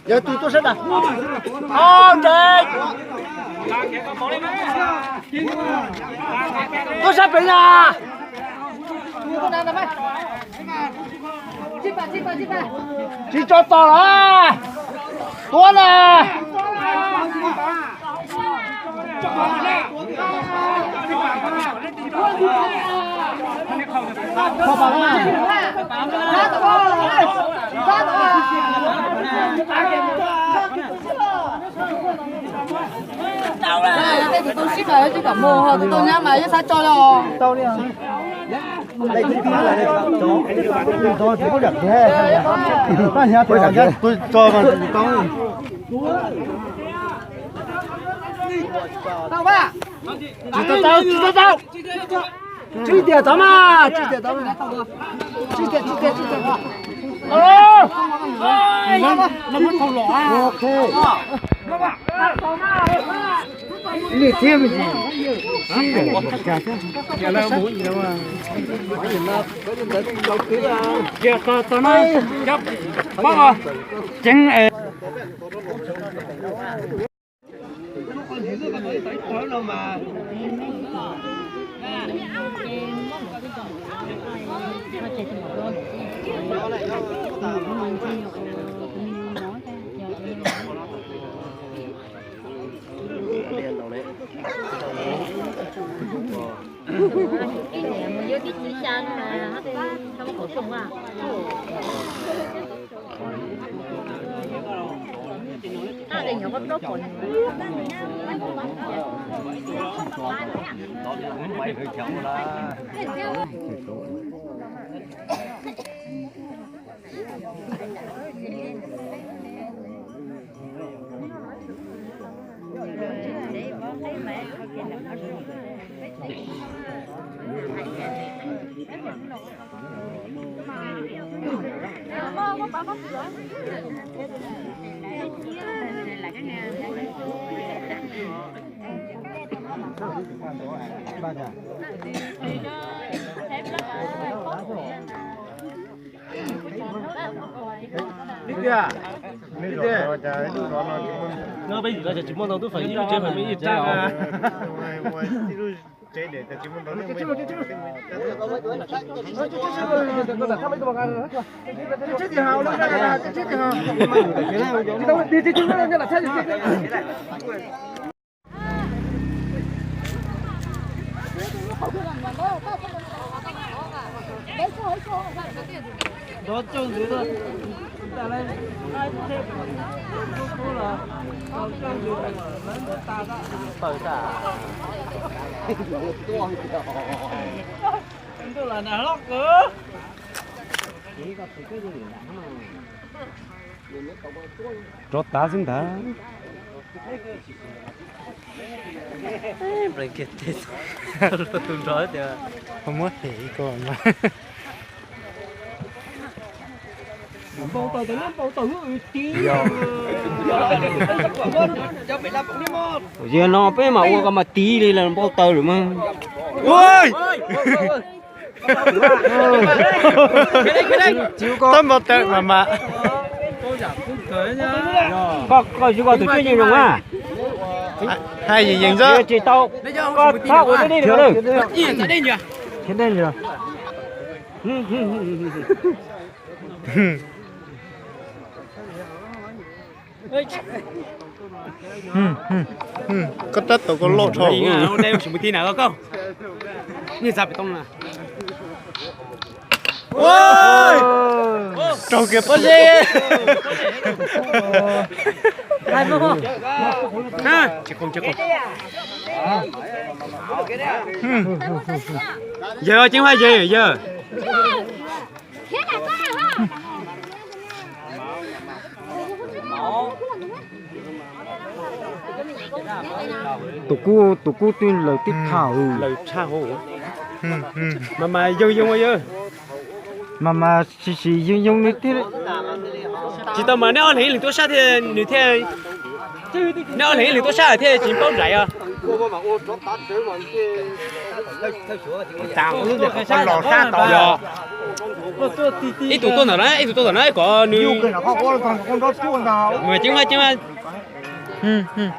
Yog tus tuaj sab ntawd. Au, ntshe tuaj sab pem na. Tsis tso tos lawm. Tuaj na. Tej tus tau sib mas tsis kam mus, tus tau nyab mas yeej xav tso li os. Tsis tau, tsis tau, tsis tias tau mas, tsis tias tau mas. Tsis tias, tsis tias, tsis tias. Ok. Li thiab me ntsis. Tsis tau, tau no, pab os. Ceev es. Rov tav xwb ntag. Tus nrog tias muab tes ib ko mas. Yog no peb mam ua ko mas tiv li los npau taws lawm mas. Tab npau taws mas mas. Koj, koj tsis koj tus twj ywm zoo na. Hais yeej yeej xwb. Tsis tau, koj txhob ua deb deb li ko na. Khiav deb li. Koj tab tom koj loj dhau. Raug kiag pob zeb. Yawg ceeb faj yawg, yawg. Tus kub, tus kub twb laws tib thaum. Laws tshaj hauv. Mas mas yoo yoo yawg. Mas mas sim sim yoo yoo li thiab. Tsis tau mas neb ob leeg ib leeg tuaj sab thiaj nws thiaj, neb ob leeg ib leeg tuaj sab thiaj tsis paub nraim os. Los sab tod. Ib tug tuaj ntawm na, ib tug tuaj ntawm na kom nws. Mas ceeb faj, ceeb faj.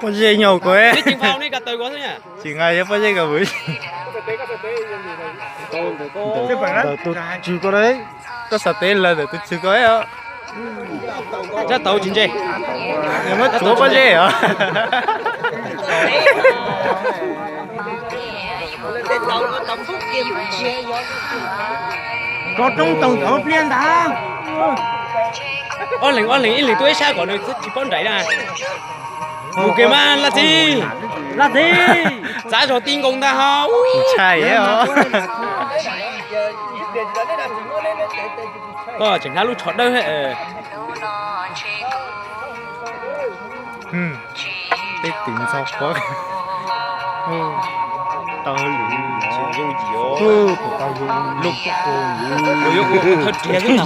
Pob zeb nyob ko. Ceeb faj, nej ka taw ko xwb na. Tsis nqa pob zeb ko mus. Ntawm tus tswv ko, koj xa teb lawm ntawm tus tswv ko. Sab tauv tsis ntse. Nws muab tsuav pob zeb os. Rov roob taug ntawm pliaj ntag. Ob leeg ob leeg ib leeg tuaj ib sab kom nws tsis paub nraim na. Mus kiag mas Laj Txi. Laj Txi. Txav zog ti nkaus ntag ho. Ntshai os. Koj tseem hnab lub tsho dawb. Tej twm ntxhov quav. Tau lwm tsis yooj yim os. Lub, lub yuav ua thawj riag xwb na.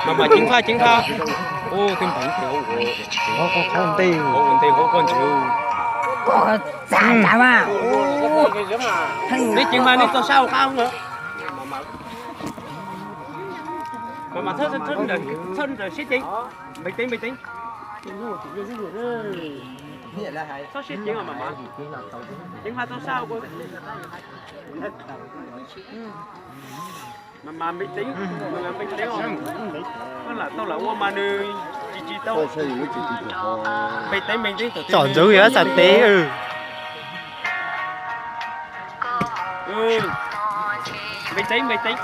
Mas mas ceeb faj, ceeb faj. Ua tej npeev tias ua ntej, ua ntej hauv koj ntsis. Neb ceev mas neb txog sab hauv qab. Mas mas txhob, txhob nrawm siab ceev. Npeev teev, npeev teev. Txhob siab ceev mas mas. Ceev faj txog sab hauv. Mas mas npeev teev, npeev teev os. Koj lam tau lam ua mas nws tsis tsis tau. Npeev teev, npeev teev. Tsom ntxwv yog xa tev. Npeev teev, npeev teev.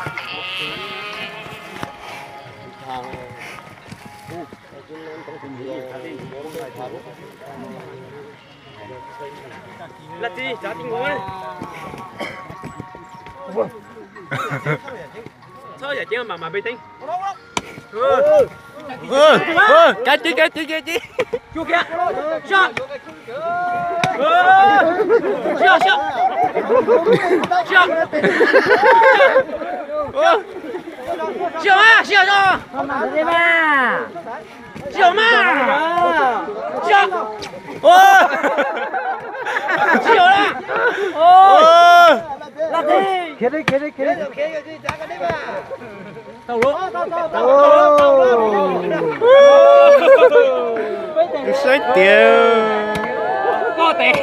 Laj Txi, txav ti nkaus. Txhob yam ceev mas mas npeev teev. Kav tsij, kav tsij, kav tsij. Cuag kiag. Sab. Sab, sab. Sab. Sab mas, sab zog. Sab mas. Sab. Sab. Laj Txi. Khiav li, khiav li, khiav li. Tau lawm. Saib tias. Koj tes.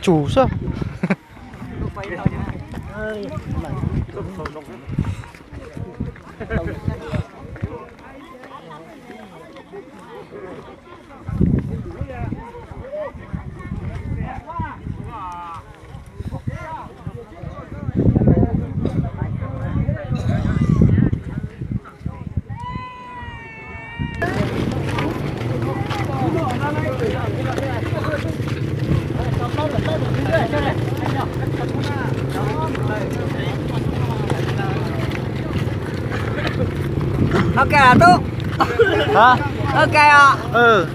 Tsus xwb. Ok tub. Ok os.